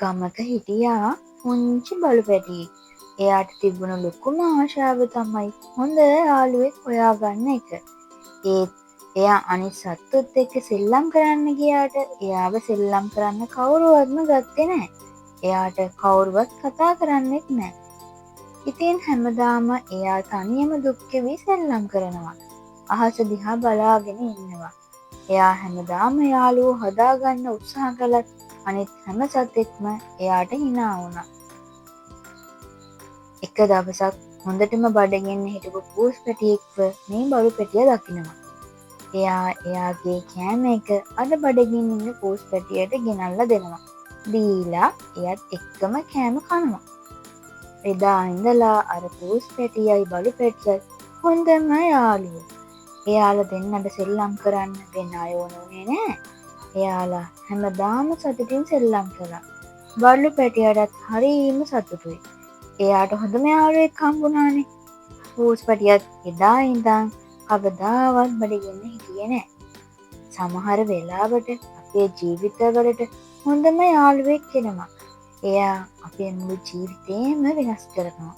ගමක හිටියා පුංචි බලු පැටියෙක්. එයාට තිබුණු ලොකුම ආශාව තමයි හොඳ යාළුවෙක් හොයාගන්න එක. ඒත් එයා අනිත් සත්තුත් එක්ක සෙල්ලම් කරන්න ගියාට එයාව සෙල්ලම් කරන්න කවුරුවත්ම ගත්තේ නෑ. එයාට කවුරුවත් කතා කරන්නෙත් නෑ. ඉතින් හැමදාම එයා තනියම දුක් කෙවි සෙල්ලම් කරනවා. අහස දිහා බලාගෙන ඉන්නවා. එයා හැමදාම යාළුවෝ හදාගන්න උත්සාහ කළත් අනිත් හැම සතෙක්ම එයාට හිනා වුණා. එක දවසක් හොඳටම බඩගින්න හිටපු පූස් පැටියෙක්ව මේ බලු පැටියා දකිනවා. එයා එයාගේ කෑම එක අර බඩගින්න ඉන්න පූස් පැටියට ගෙනල්ලා දෙනවා. දීලා එයත් එක්කම කෑම කනවා. එදා ඉඳලා අර පූස් පැටියයි බලු පැටියයි හොඳම යාළුවෝ. එයාලා දෙන්නට සෙල්ලම් කරන්න වෙන අය ඕන වුණේ නෑ. එයාලා හැමදාම සතුටින් සෙල්ලම් කළා. බලු පැටියටත් හරිම සතුටුයි. එයාට හොඳම යාළුවෙක් හම්බුණානේ. පූස් පැටියත් එදා ඉඳන් කවදාවත් බඩගින්න හිටියේ නෑ. සමහර වෙලාවට අපේ ජීවිතවලට හොඳම යාළුවෙක් එනවා. එයා අපේ මුළු ජීවිතේම වෙනස් කරනවා.